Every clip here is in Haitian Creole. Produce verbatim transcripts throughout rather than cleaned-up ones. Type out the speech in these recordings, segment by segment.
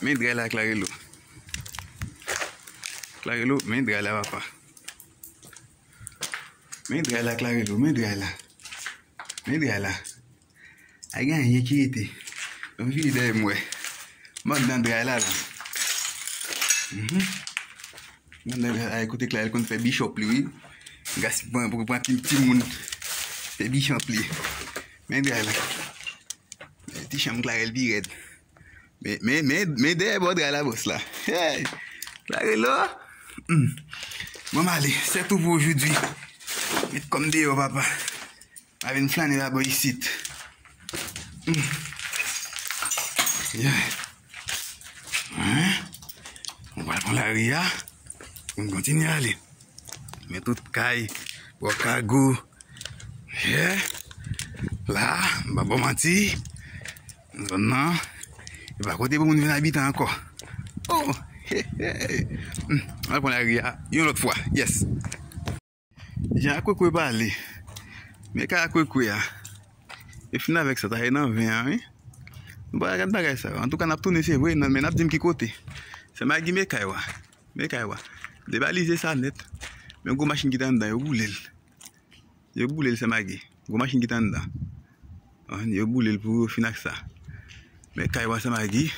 Men dray la, Klarelo. Klarelo, men dray la, papa. Men dray la, Klarelo, men dray la. Men dray la. Ay, gen anyen ki rete. Ban m vire dèyè m wè. M anndan dray la, la. Mhm. M anndan dray la, kote Klarel konn fè bishop li, wi. Gas pran, pou pran ti, timoun. Fè bishop li. Men dray la. Ti chanm Klarel pi rèd. Men, men, men, men dèyè bò dray la, bòs la. Hey! Klarelo. Hmm. Bon, m ale. C'est tout pour aujourd'hui. Met kò m deyò, papa. A vin flannen labò isit. Hmm. Yeah. Hein? Nou pral pran lari a. Pou n kontinye ale. Men tout kay, bò kago. Yeah. La, m pa ba w manti. Zòn nan, e pa kote pou moun vin abite ankò. Oh, hey, hey. Hmm, al pran lari a yon lòt fwa. Yes. Jan Akwekwe pale. Men ka Akwekwe a. E fin avèk sa, ta ye nan ven an, wi. Nou pa gad bagay sa yo. Antouka, n ap tounen, se vre, nan, men n ap di m ki kote. Sè Magi, men kay wa. Men kay wa. Debalize sa nèt. Men gwo machin ki te anndan, yo boule l. Yo boule l, Sè Magi. Gwo machin ki te anndan. An, yo boule l pou yo fin ak sa. Men kay wa, Sè Magi.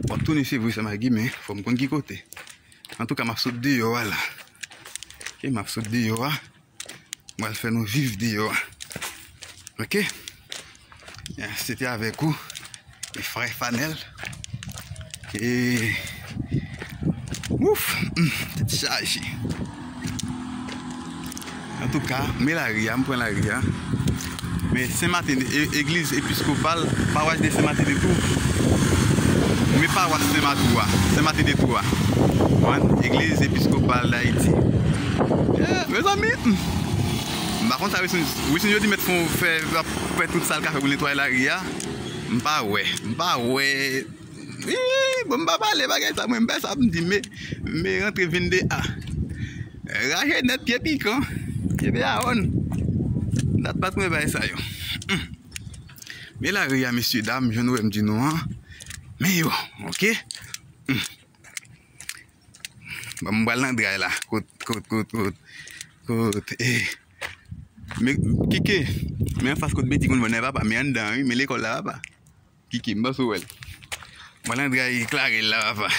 W ap tounen, se vre, Sè Magi, men fò m konn ki kote. Antouka, m ap sot deyò a la. Ok, m ap sot deyò a. Mwen al fè nou viv deyò a. Ok? Ya, se te avèk ou. E frè Fanèl. E, ouf, hmm, tèt chaje. Antouka, men lari a, m pran lari a. Men Sen Maten, e, egliz episkopal, pawas de Sen Maten de Tou. Men pawas Sen Matou a, Sen Maten de Tou a. Konprann? Egliz episkopal Dayiti. Yeah, mezanmi, hmm. M pa konn sa Wilson, Wilson yo di mèt fè, fè tout sa l ka fè pou netwaye lari a. M pa wè, m pa wè. Wi, bon, m pa pale bagay sa, mwen, m fè sa, m di, men, men rantre vennde a. Raje nèt, pye pikan, pye pye awòn. Dat pa t mwen bay sa yo. Hmm. Men lari a, mesye dam, jan nou wè m di nou an. Men yo, ok? Hmm. Bon, m pral nan dray la. Kot, kot, kot, kot, kot, eh. Men, Kike, men anfas kot Beti konn vann nan, papa, men anndan, wi, men lekòl la, papa. Kike, m panse w wè l. M pral nan dray Klarel la, papa.